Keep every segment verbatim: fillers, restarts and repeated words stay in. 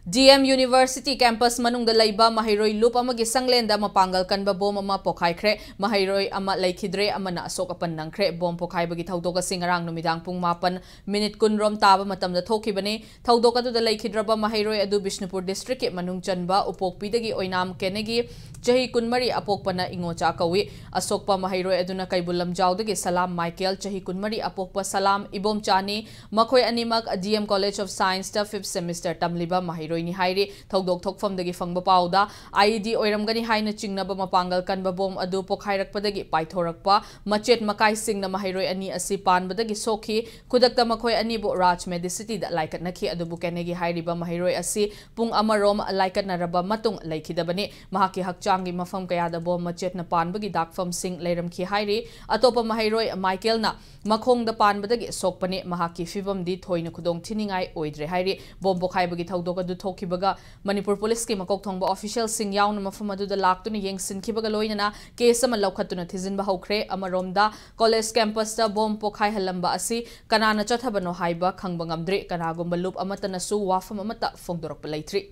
D M University campus ꯃꯅꯨꯡꯗ ꯂꯩꯕ ꯃꯍꯩꯔꯣꯏ ꯂꯨꯞ ꯑꯃꯒꯤ ꯁꯪꯂꯦꯟꯗ ꯃꯄꯥꯡꯒꯜ ꯀꯟꯕ ꯕꯣꯝ ꯑꯃ ꯄꯣꯈꯥꯏꯈ꯭ꯔꯦ꯫ ꯃꯍꯩꯔꯣꯏ ꯑꯃ ꯂꯩꯈꯤꯗ꯭ꯔꯦ, ꯑꯃꯅ ꯑꯁꯣꯛ ꯑꯄꯟ ꯅꯪꯈ꯭ꯔꯦ꯫ ꯕꯣꯝ ꯄꯣꯈꯥꯏꯕꯒꯤ ꯊꯧꯗꯣꯛ ꯑꯁꯤ ꯉꯔꯥꯡ ꯅꯨꯃꯤꯗꯥꯡ ꯄꯨꯡ ꯃꯥꯄꯟ ꯃꯤꯅꯤꯠ ꯀꯨꯟ ꯔꯣꯝ ꯇꯥꯕ ꯃꯇꯝꯗ ꯊꯣꯛꯈꯤꯕꯅꯤ꯫ ꯊꯧꯗꯣꯛ ꯑꯗꯨꯗ ꯂꯩꯈꯤꯗ꯭ꯔꯕ ꯃꯍꯩꯔꯣꯏ ꯑꯗꯨ ꯕꯤꯁꯅꯨꯄꯨꯔ district ꯀꯤ ꯃꯅꯨꯡ ꯆꯟꯕ ꯎꯄꯣꯛꯄꯤꯗꯒꯤ ꯑꯣꯏꯅꯥꯝ ꯀꯦꯅꯦꯒꯤ ꯆꯍꯤ ꯀꯨꯟꯃꯔꯤ ꯑꯄꯣꯛꯄꯅ ꯏꯉꯣꯆꯥ ꯀꯧꯏ꯫ ꯑꯁꯣꯛꯄ ꯃꯍꯩꯔꯣꯏ ꯑꯗꯨꯅ ꯀꯩꯕꯨꯜ ꯂꯝꯖꯥꯎꯗꯒꯤ ꯁꯂꯥꯝ ꯃꯥꯏꯀꯦꯜ, ꯆꯍꯤ ꯀꯨꯟꯃꯔꯤ ꯑꯄꯣꯛꯄ ꯁꯂꯥꯝ ꯏꯕꯣꯝꯆꯥꯅꯤ꯫ ꯃꯈꯣꯏ ꯑꯅꯤꯃꯛ D M College of Science ꯇ fifth semester ꯇꯝꯂꯤꯕ ꯃꯍꯩꯔꯣꯏꯅꯤ ꯍꯥꯏꯔꯤ꯫ ꯊꯧꯗꯣꯛ ꯊꯣꯛꯐꯝꯗꯒꯤ ꯐꯪꯕ ꯄꯥꯎꯗ, I E D ꯑꯣꯏꯔꯝꯒꯅꯤ ꯍꯥꯏꯅ ꯆꯤꯡꯅꯕ ꯃꯄꯥꯡꯒꯜ ꯀꯟꯕ ꯕꯣꯝ ꯑꯗꯨ ꯄꯣꯈꯥꯏꯔꯛꯄꯗꯒꯤ ꯄꯥꯏꯊꯣꯔꯛꯄ ꯃꯆꯦꯠ ꯃꯀꯥꯏꯁꯤꯡꯅ ꯃꯍꯩꯔꯣꯏ ꯑꯅꯤ ꯑꯁꯤ ꯄꯥꯟꯕꯗꯒꯤ ꯁꯣꯛꯈꯤ꯫ ꯈꯨꯗꯛꯇ ꯃꯈꯣꯏ ꯑꯅꯤꯕꯨ ꯔꯥꯖ ꯃꯦꯗꯤꯁꯤꯇꯤꯗ ꯂꯥꯏꯀꯠꯅꯈꯤ, ꯑꯗꯨꯕꯨ ꯀꯦꯅꯦꯒꯤ ꯍꯥꯏꯔꯤꯕ ꯃꯍꯩꯔꯣꯏ ꯑꯁꯤ ꯄꯨꯡ ꯑꯃꯔꯣꯝ ꯂꯥꯏꯀꯠꯅꯔꯕ ꯃꯇꯨꯡ ꯂꯩꯈꯤꯗꯕꯅꯤ꯫ ꯃꯍꯥꯛꯀꯤ ꯍꯛꯆꯥꯡꯒꯤ ꯃꯐꯝ ꯀꯌꯥꯗ ꯕꯣꯝ ꯃꯆꯦꯠꯅ ꯄꯥꯟꯕꯒꯤ ꯗꯥꯛꯐꯝꯁꯤꯡ ꯂꯩꯔꯝꯈꯤ ꯍꯥꯏꯔꯤ꯫ ꯑꯇꯣꯞꯄ ꯃꯍꯩꯔꯣꯏ ꯃꯥꯏꯀꯦꯜꯅ ꯃꯈꯣꯡꯗ ꯄꯥꯟꯕꯗꯒꯤ ꯁꯣꯛꯄꯅꯤ꯫ ꯃꯍꯥꯛꯀꯤ ꯐꯤꯕꯝꯗꯤ ꯊꯣꯏꯅ ꯈꯨꯗꯣꯡ ꯊꯤꯅꯤꯡꯉꯥꯏ ꯑꯣꯏꯗ꯭ꯔꯦ ꯍꯥꯏꯔꯤ꯫ ꯕꯣꯝ ꯄꯣꯈꯥꯏꯕꯒꯤ ꯊꯧꯗꯣꯛ ꯑꯗꯨ ꯊꯣꯛꯈꯤꯕꯒ ꯃꯅꯤꯄꯨꯔ ꯄꯨꯂꯤꯁꯀꯤ ꯃꯀꯣꯛ ꯊꯣꯡꯕ official ꯁꯤꯡ ꯌꯥꯎꯅ ꯃꯐꯝ ꯑꯗꯨꯗ ꯂꯥꯛꯇꯨꯅ ꯌꯦꯡꯁꯤꯟꯈꯤꯕꯒ ꯂꯣꯏꯅꯅ case ꯑꯃ ꯂꯧꯈꯠꯇꯨꯅ ꯊꯤꯖꯤꯟꯕ ꯍꯧꯈ꯭ꯔꯦ꯫ ꯑꯃꯔꯣꯝꯗ, college campus ꯇ ꯕꯣꯝ ꯄꯣꯈꯥꯏꯍꯜꯂꯝꯕ ꯑꯁꯤ ꯀꯅꯥꯅ ꯆꯠꯊꯕꯅꯣ ꯍꯥꯏꯕ ꯈꯪꯕ ꯉꯝꯗ꯭ꯔꯤ꯫ ꯀꯅꯥꯒꯨꯝꯕ ꯂꯨꯞ ꯑꯃꯠꯇꯅꯁꯨ ꯋꯥꯐꯝ ꯑꯃꯠꯇ ꯐꯣꯡꯗꯣꯔꯛꯄ ꯂꯩꯇ꯭ꯔꯤ꯫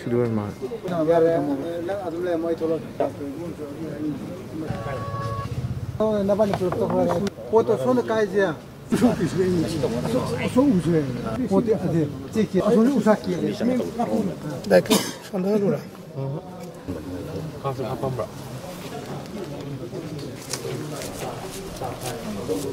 ꯁꯤꯗ ꯑꯣꯏꯔ ꯃꯥꯜꯂꯦ꯫ ꯄꯣꯠꯇꯣ ꯁꯣꯝꯗ ꯀꯥꯏꯁꯦ꯫ ꯑꯁꯣꯝ ꯎꯁꯦ꯫ ꯄꯣꯠꯇꯤ ꯑꯗꯦ꯫ ꯆꯦꯛꯀꯤ ꯑꯁꯣꯝꯗ ꯎꯁꯥ ꯀꯦꯜꯂꯦ꯫ ꯗꯥꯏ ꯈꯔ ꯁꯣꯟꯊꯍꯜꯂꯨꯔꯥ? ꯈꯥꯁꯨ ꯍꯥꯞꯄꯝꯕ꯭ꯔꯥ?